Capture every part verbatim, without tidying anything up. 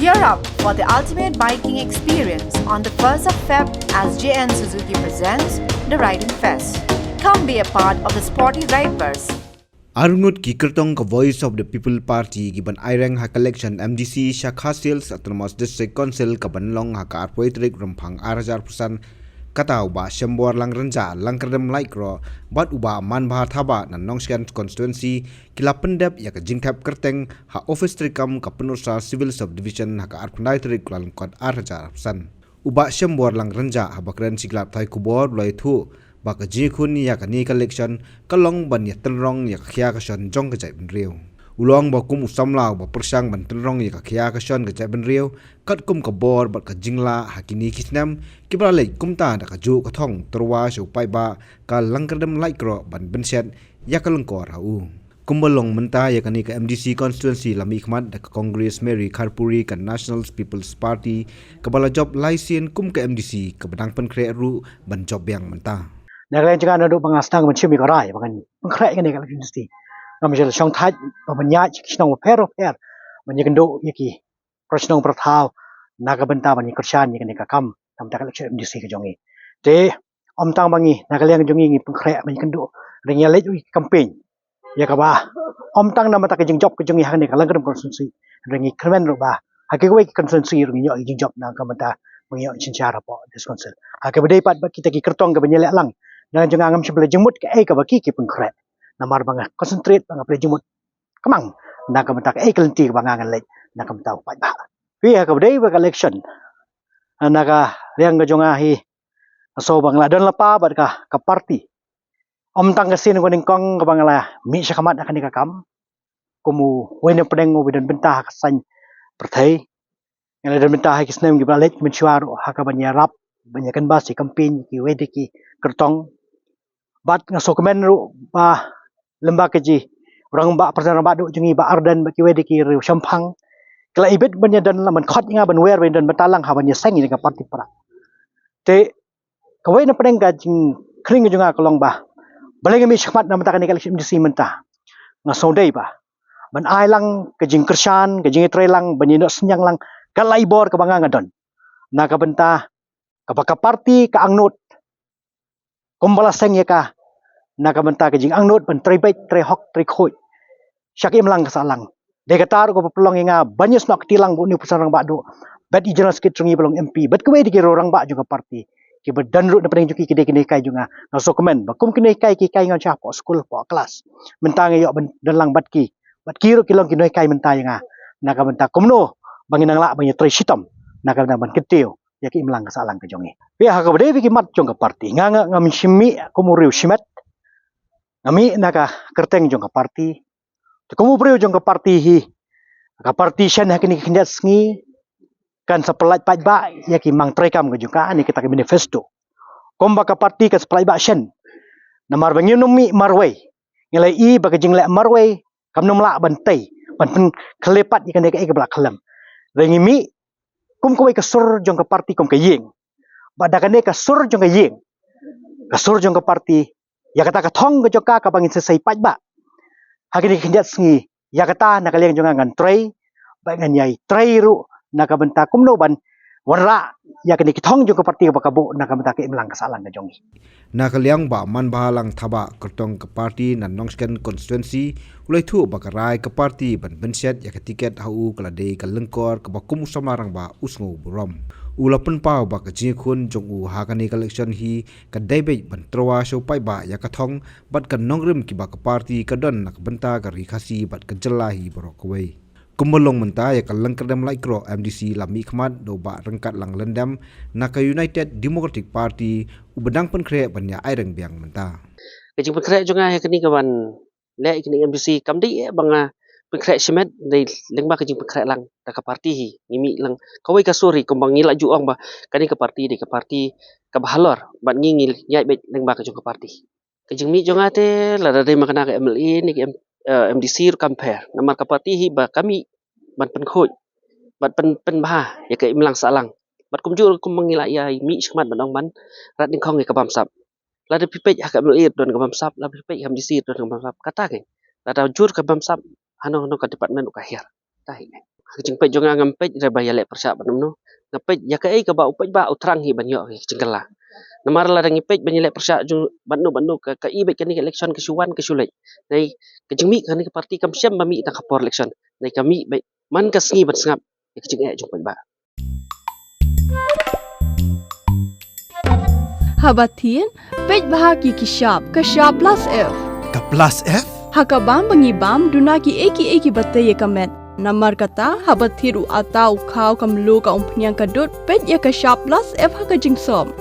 Gear up for the ultimate biking experience on the first of Feb as J N Suzuki presents the Riding Fest. Come be a part of the sporty ride burst. Arngut ki kyrtong ka Voice of the People Party ki ban aireng ha ka election M D C sha Khasi Hills Autonomous District Council ka ban long ha ka arphew tarik Rymphang ar hajar arphew san, kata u Bah Shembor Langrenja, Langkyrdem Laikro, bad u Bah Manbha Thabah na Nongshken Constituency, ki la pyndep ïa ka jingthep kyrteng ha office treikam ka Pynursah Civil Subdivision ha ka arphew khyndai tarik Kyllalyngkot ar hajar arphew san. U Bah Shembor Langrenja haba kren sha ki lad pathai khubor u la ïathuh ba ka jingïakhun ïa kane ka election ka long ban ïatynrong ïa ka khia ka shon jong ka jaitbynriew. U la ong ba kum u samla uba pyrshang ban tynrong ïa ka khia ka shon ka jaitbynriew, katkum ka bor bad ka jinglah ha kine ki snem, kiba la leit kumta da kajuh ka thong tyrwa sha u paidbah ka Langkyrdem Laikro ban bynshet ïa ka lyngkor ha u. Kumba long mynta, ïa kane ka M D C constituency la mihkhmat da ka Congress Mary Kharpuri, ka National People's Party kaba la jop lai sien kum ka M D C kaba dang pynkhreh ruh ban jop biang mynta. Na ka liang jong nga, naduh ba nga sdang ban shim ïa ka rai ba ngan pynkhreh ïa kane ka election M D C, ngam shym la shongthait ba ban ïaid sha ki shnong bapher bapher ban ïakynduh ïa ki para shnong para thaw na ka bynta ban ïakyrshan ïa kane ka kam, na ka bynta ka election M D C ka jong ngi. Te ym tang ba ngi na ka liang jong ngi ngi pynkhreh ban ïakynduh, hynrei ngi leit ruh ïa ka campaign ïa kaba ym tang na ka bynta ka jingjop ka jong ngi ha kane ka Langkyrdem constituency, hynrei ngi kyrmen ruh ba ha kiwei ki constituency ruh ngin ïoh ïa ka jingjop na ka bynta ba ngin ïoh synshar hapoh District Council. Ha kaba dei pat bad kita ki kyrtong kiba ngi leh lang, na ka liang jong nga ngam shym la jingmut kaei kaba ki ki pynkhreh, namar ba nga concentrate ba nga pynleh jingmut kmang na ka bynta kaei ka lynti kaba nga ngan leit na ka bynta u paidbah. Phi, ha kaba dei bad ka election, na ka liang ka jong nga hi, nga sngew ba nga la don lypa bad ka, ka party. Ym tang ka sien kaba nyngkong kaba nga la mih shakhmat ha kane ka kam kum uwei na pdeng uba don bynta ha ka saiñ pyrthei. Nga la don bynta ha ki snem kiba la leit mynshuwa ruh ha kaban ïarap ban ïa canvass, ïa campaign ïa kiwei de ki kyrtong. Bad nga sngewkmen ruh ba lem bad ka jong u rangbah, President rangbah duh jong ngi Bah Ardent bad kiwei de ki riew shemphang, ki la ibit ban ïa don lang, ban khot ïa nga ban wer ban ïa don bynta lang ha ban ïa seng ïa ka party para. Te kawei na pdeng ka jingkhring ka jong nga ka long ba balei nga mih shakhmat na ka bynta kane ka election M D C mynta. Nga sngew dei ba ban ai lang ka jingkyrshan, ka jingïatreilang, ban ïa noh synñiang lang ka lai bor kaba nga nga don na ka bynta kaba ka party ka angnud, kumba la seng ïa ka, na ka bynta ka jingangnud ban trei beit, trei hok, trei khuid sha ka imlang ka sahlang. Dei kata ruh kaba pynlong ïa nga ban ïa snoh kti lang bad une u President rangbah duh, bad i General Secretary jong ngi ba long M P, bad kiwei de ki riew rangbah jong ka party kiba don ruh na pdeng jong ki, ki dei ki nonghikai jong nga. Nga sngewkmen ba kum ki nonghikai ki hikai ïa nga sha hapoh skul, hapoh klas, mynta nga ïoh ban don lang bad ki, bad ki ruh ki long ki nonghikai mynta ïa nga na ka bynta kumno ba ngin nang lah ban ïa trei shitom na ka bynta ban kyntiew ïa ka imlang ka sahlang ka jong ngi. Phi, ha kaba dei bad ki mat jong ka party, nga, nga, ngam shym mih kum u riew shimet. Nga mih na ka kyrteng jong ka party. Te kum u briew jong ka party hi, ka party shen ha kine ki khyndiat sngi kan sa pyllait paidbah ïa ki mang treikam ka jong ka, ne kita ki manifesto. Kumba ka party kan sa pyllait paidbah shen. Namar ba ngim mih marwei. Ngi la ïohi ba ka jingleh marwei kam nym lah ban tei, ban pynkhleh pat ïa kane kaei kaba la khlem. Hynrei ngi mih kum kawei ka sur jong ka party, kum ka ïing. Bad da kane ka sur jong ka ïing, ka sur jong ka party, ïa kata ka thong ka jong ka kaba ngin sa sei paidbah ha kine ki khyndiat sngi, ïa kata na ka liang jong nga ngan trei, bad ngan ïai trei ruh na ka bynta kumno ban wanrah ïa kine ki thong jong ka party kaba ka buh na ka bynta ka imlang ka sahlang ka jong ngi. Na ka liang Bah Manbhalang Thabah, kyrtong ka party na Nongshken constituency, u la ïathuh ba ka rai ka party ban pynshet ïa ka tiket ha u ka la dei ka lyngkor kaba kum u samla rangbah u sngew burom. U la pynpaw ba ka jingïakhun jong u ha kane ka election hi ka dei beit ban tyrwa sha u paidbah ïa ka thong bad ka nongrim kiba ka party ka don na ka bynta ka Ri Khasi bad ka jylla hi baroh kawei. Kumba long mynta, ïa ka Langkyrdem Laikro M D C la mihkhmat da u Bah Ryngkatlang Lyndem na ka United Democratic Party, uba dang pynkhreh ban ïa aireng biang mynta. Ka jingpynkhreh jong nga ha kane kaban leh ïa kane M D C kam dei eh ba nga pynkhreh shimet, dei lyngba ka jingpynkhreh lang da ka party hi. Ngi mih lang kawei ka sur hi, kumba ngi la ju ong ba kane ka party dei ka party kaba halor, bad ngi ngi ïaid beit lyngba ka jong ka party. Ka jingmih jong nga te, lada dei ma kane ka M L A ne ka M-, eh, M D C ruh kam pher. Namar ka party hi ba ka mih ban pynkhuid, ban pyn-, pynbha ïa ka imlang sahlang. Bad kumjuh ruh kumba ngi la ïa mih shakhmat ban ong ban rat nyngkong ïa ka bamsap. Lada phi peit ha ka M L A don ka bamsap, lada phi peit ha ka M D C don ka bamsap. Kata kein. Lada jur ka bamsap, hano hano ka department ruh ka hiar. Tahi ne. Ha ka jingpeit jong nga ngam peit re ba ïaleh pyrshah bad no. Nga peit ïa kaei kaba u paidbah u thrang hi ban ïoh hi ka jingkylla. Namar lada ngi peit ban ïaleh pyrshah jong bad no bad no ka, ka i bad kane ka election ka shu wan ka shu leit. Nai ka jingmih kane ka parti kam shem ba mih tang ha por election. Nai ka mih bad man ka sngi ban sngap ïa ka jingeh jong paidbah. Haba thied, peit bha ki ki shap, ka shap plus F. Ka plus F? Ha ka bam ba ngi bam, duna ki ei ki ei kiba tei ïa ka met. Namar kata, haba thied u atta, u khaw, ka mluh, ka umphniang, ka dud, peit ïa ka shap plus F ha ka jingsop.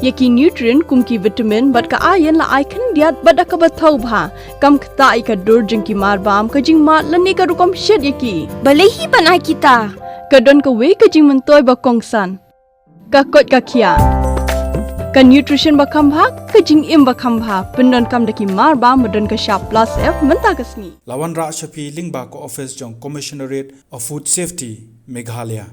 Ïa ki nutrient kum ki vitamin bad ka iron la ai khyndiat bad da kaba thaw bha. Kam ktah ïa ka dur jong ki marbam, ka jingmad lane ka rukom shet ïa ki. Balei hi ban ai kita? Ka don kawei ka jingmyntoi ba kongsan. Ka koit ka khiah. Ka nutrition ba kham bha, ka jingim ba kham bha. Pyndonkam da ki marbam ba don ka shap plus F mynta ka sngi. La wanrah sha phi lyngba ka office jong Commissionerate of Food Safety, Meghalaya.